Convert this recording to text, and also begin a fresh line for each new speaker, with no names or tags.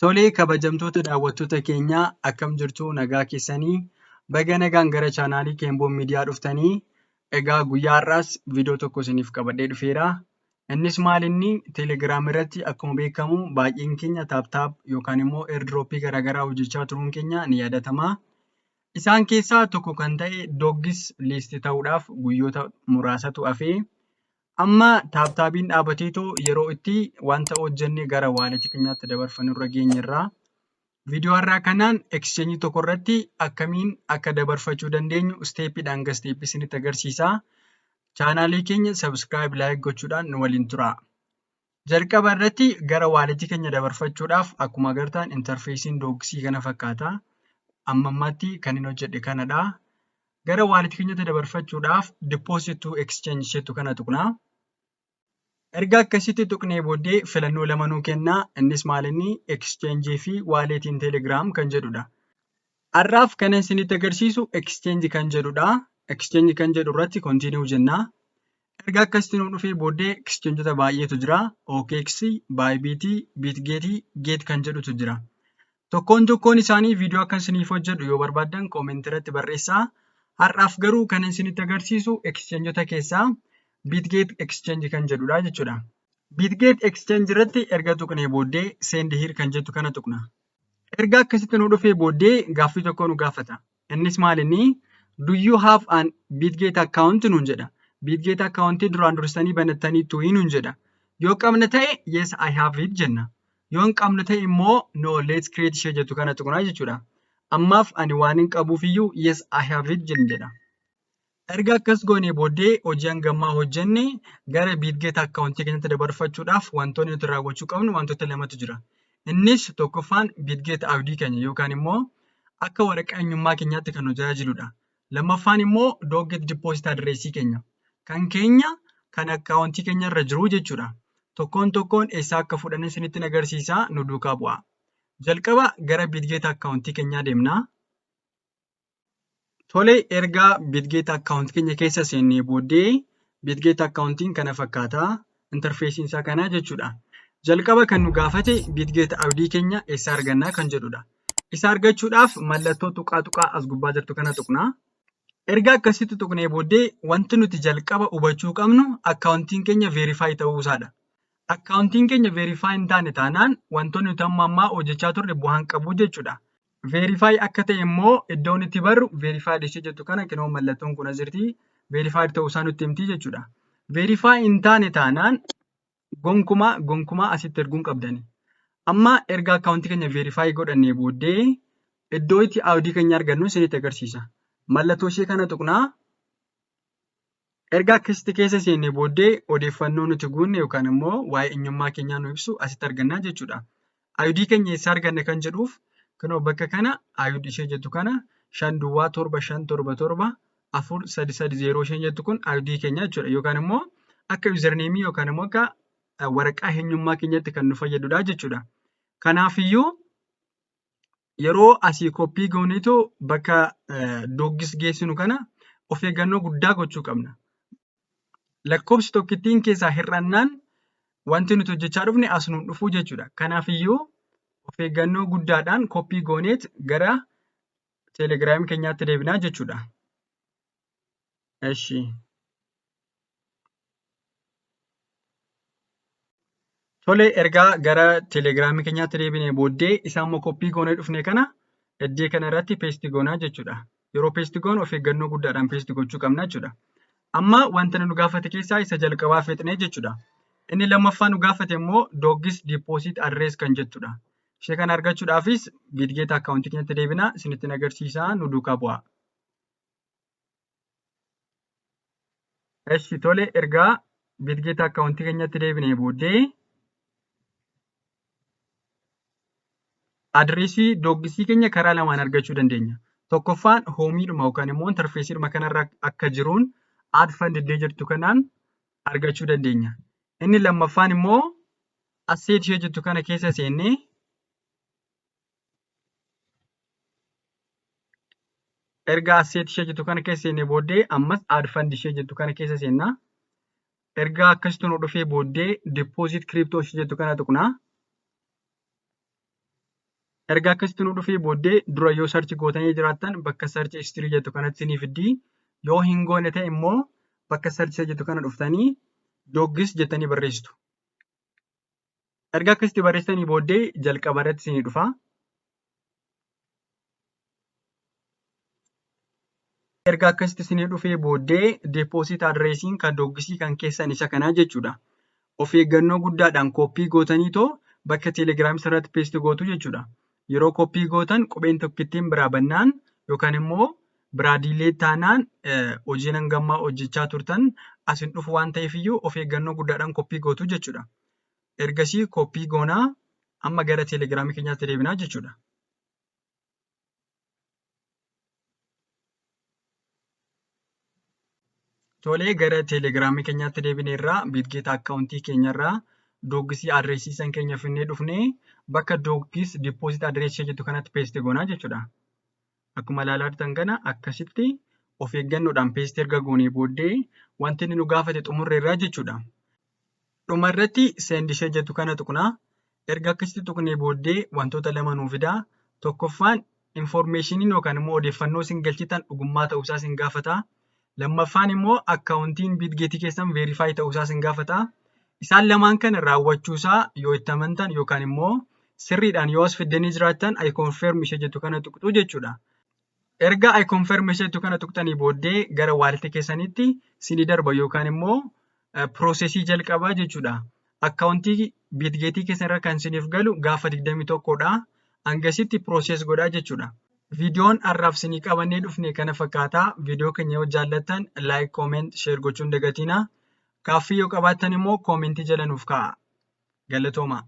Tolee, kabajamtoota daawwattoota keenyaa akkam jirtu nagaa keessanii baga nagaan gara chaanaalii Keenboon Miidiyaa dhuftanii egaa guyyaa har'aas viidiyoo tokko isiniif qabadhee dhufeera. Innis maal inni teelegiraam irratti akkuma beekamu baay'een keenya tap tap yookaan immoo airdroppii garaagaraa hojjechaa turuun keenya ni yaadatama. Isaan keessaa tokko kan ta'e Doggis list ta'uudhaaf guyyoota muraasatu hafe. Amma taaptaabiin dhaabateetoo yeroo itti wanta hojjenne gara waaletii keenyaatti dabarfannu irra geenyerra. Viidiyoo har'aa kanaan exchange tokko irratti akkamiin akka dabarfachuu dandeenyu isteeppiidhaan hanga isteeppii isinitti agarsiisa. Chaanaalii keenya subscribe like gochuudhaan nu waliin tura. Jalqaba irratti gara waaletii keenya dabarfachuudhaaf akkuma agartan intarfeesiin doogsii kana fakkaata. Amma ammaatti kan hin hojjedhe kanadha. Gara wallet keenyatti dabarfachuudhaaf deposit to exchange jettu kana tuqna. Erga akkasitti tuqnee booddee filannoo lama nuu kenna. Innis maal inni exchange fi wallet in telegram kan jedhudha. Har'aaf kan isinitti agarsiisu exchange kan jedhudha. Exchange kan jedhu irratti continue jenna. Erga akkasitti nuu dhufee booddee exchangeota baay'eetu jira. OKX, Bybit, Bitget, Gate kan jedhutu jira. Tokkoon tokkoon isaanii viidiyoo akka isiniif hojjedhu yoo barbaaddan koomentii irratti barreessaa. Har'aaf garuu kan isinitti agarsiisu exchangeota keessaa Bitget Exchange kan jedhudha jechuudha. Bitget Exchange irratti erga tuqnee booddee send here kan jettu kana tuqna. Erga akkasitti nu dhufee booddee gaaffii tokko nu gaafata. Innis maal inni do you have an Bitget account nuun jedha. Bitget account duraan dursanii banattaniittu nuun jedha. Yoo qabna ta'e yes I have it jenna. Yoo hin qabne ta'e immoo no let's create ishee jettu kana tuqnaa jechuudha. Ammaaf ani waan hin qabuuf iyyuu yes I have it jedha. Erga akkas goonee booddee hojii hangammaa hojjenne gara Bitget akkaawuntii keenyatti dabarfachuudhaaf wantoonni nuti raawwachuu qabnu wantoota lamatu jira. Innis tokkoffaan Bitget ID keenya yookaan immoo akka waraqaa eenyummaa keenyaatti kan nu tajaajiludha. Lammaffaan immoo Doget Deposit Address keenya. Kan keenya kan akkaawuntii keenya irra jiru jechuudha. Tokkoon tokkoon eessaa akka fudhanne isinitti agarsiisa nu duukaa bu'a. Jalqaba gara Bitget akkaawuntii keenyaa deemna. Tole erga Bitget akkaawuntii keenya keessa seennee booddee Bitget akkaawuntiin kana fakkaata. Intarfeesiin isaa kana jechuudha. Jalqaba kan nu gaafate Bitget ID keenya eessaa argannaa kan jedhudha. Isa argachuudhaaf mallattoo tuqaa tuqaa as gubbaa jirtu kana tuqna. Erga akkasitti tuqnee booddee wanti nuti jalqaba hubachuu qabnu akkaawuntiin keenya verify ta'uu isaadha. Akkaawuntiin keenya verify hin taane taanaan wantoonni nuti amma ammaa hojjechaa turre bu'aa hin qabu jechuudha. Verify akka ta'e immoo iddoon itti barru verified ishee jettu kana kinoo mallattoon kun as jirti. Verified ta'uu isaa nutti himti jechuudha. Verify hin taane taanaan gonkumaa gonkumaa asitti erguu hin qabdani. Amma erga akkaawuntii keenya verify godhannee booddee iddoo itti ID keenya argannu isinitti agarsiisa. Mallattoo ishee kana tuqnaa. Erga akkasitti keessa seennee booddee odeeffannoo nuti guunne yookaan immoo waa'ee eenyummaa keenyaa nu ibsu asitti argannaa jechuudha. ID keenya eessaa arganne kan jedhuuf kunoo bakka kana ID ishee jettu kana 5 duwwaa 7 5 7 7 4 3 3 0 isheen jettu kun ID keenya jechuudha. Yookaan immoo akka username yookaan immoo akka waraqaa eenyummaa keenyatti kan nu fayyadudha jechuudha. Kanaafiyyuu yeroo asii koppii gooneetoo bakka doggis geessinu kana of eeggannoo guddaa gochuu qabna. Lakkoofsi tokkittiin keessaa hir'annaan wanti nuti hojjechaa dhufne as nuun dhufuu jechuudha. Kanaafiyyuu of eeggannoo guddaadhaan koppii gooneet gara teelegiraamii keenyaatti deebinaa jechuudha. Eshi. Tole ergaa gara teelegiraamii keenyaatti deebinee booddee isa immoo koppii goonee dhufne kana iddoo kana irratti peesti goonaa jechuudha. Yeroo peesti goonu of eeggannoo guddaadhaan peesti gochuu qabna jechuudha. Amma wanta nu gaafate keessaa isa jalqabaa fixnee jechuudha. Inni lammaffaa nu gaafate immoo Doggis Deposit Address kan jettudha. Ishee kana argachuudhaafis Bitget akkaawuntii keenyatti deebinaa isinitti agarsiisaa nu duukaa bu'aa. Eshi tole ergaa Bitget akkaawuntii keenyatti deebinee booddee adreesii doggisii keenya karaa lamaan argachuu dandeenya. Tokkoffaan hoomiidhuma yookaan immoo intarfeesiidhuma kanarra akka jiruun add fund iddoo jirtu kanaan argachuu dandeenya. Inni lammaffaan immoo asseet ishee jirtu kana keessa seennee erga asseet ishee jirtu kana keessa seennee booddee ammas add fund ishee jirtu kana keessa seenna. Erga akkasitti nu dhufee booddee deposit crypto ishee jettu kana tuqna. Erga akkasitti nu dhufee booddee dura yoo search gootanii jiraattan bakka search history jettu kanatti isinii fiddi. Yoo hin goone ta'e immoo bakka search jettu kana dhuftanii Dogs jettanii barreessitu. Erga akkasitti barreessitanii booddee jalqaba irratti isinii dhufa. Erga akkasitti isinii dhufee booddee deposit addressiin kan Dogsii kan keessan isa kanaa jechuudha. Of eeggannoo guddaadhaan copy gootaniitoo bakka Telegramii irratti paste gootu jechuudha. Yeroo copy gootan qubeen tokkittiin biraa bannaan yookaan immoo biraa delete taanaan hojiin hangammaa hojjechaa turtan as hin dhufu waan ta'eef iyyuu of eeggannoo guddaadhaan copy gootu jechuudha. Ergasii copy goonaa amma gara Telegramii keenyaatti deebinaa jechuudha. Tolee, gara Telegramii keenyaatti deebineerraa Bitget accountii keenyarraa Dogsii addressii san keenya finnee dhufnee bakka Dogs deposit addressii jettu kanatti paste goonaa jechuudha. Akkuma ilaalaa jirtan kana akkasitti of eeggannoodhaan paste erga goonee booddee wanti inni nu gaafate xumurreerraa jechuudha. Dhumarratti send ishee jettu kana tuqnaa. Erga akkasitti tuqnee booddee wantoota lama nuu fidaa. Tokkoffaan informationiin yookaan immoo odeeffannoo isin galchitan dhugummaa ta'uusaa isin gaafata. Lammaffaan immoo accountiin Bitgetii keessan verify ta'uusaa isin gaafata. Isaan lamaan kana raawwachuusaa yoo itti amantan yookaan immoo sirriidhaan yoo as fiddanii jiraattan "I confirm" ishee jettu kana tuqxu jechuudha. Erga "I confirm" ishee jettu kana tuqxanii booddee gara walletii keessanitti isinii darba yookaan immoo processii jalqabaa jechuudha. Accountii Bitgetii keessan irra kan isiniif galu gaafa 21dha. Hangasitti process godhaa jechuudha. Viidiyoon har'aaf isinii qabannee dhufne kana fakkaata. Viidiyoo keenya yoo jaallattan like, comment, share gochuu hin dagatinaa. Gaaffii yoo qabaattan immoo commentii jala nuuf kaa'aa. Galatoomaa.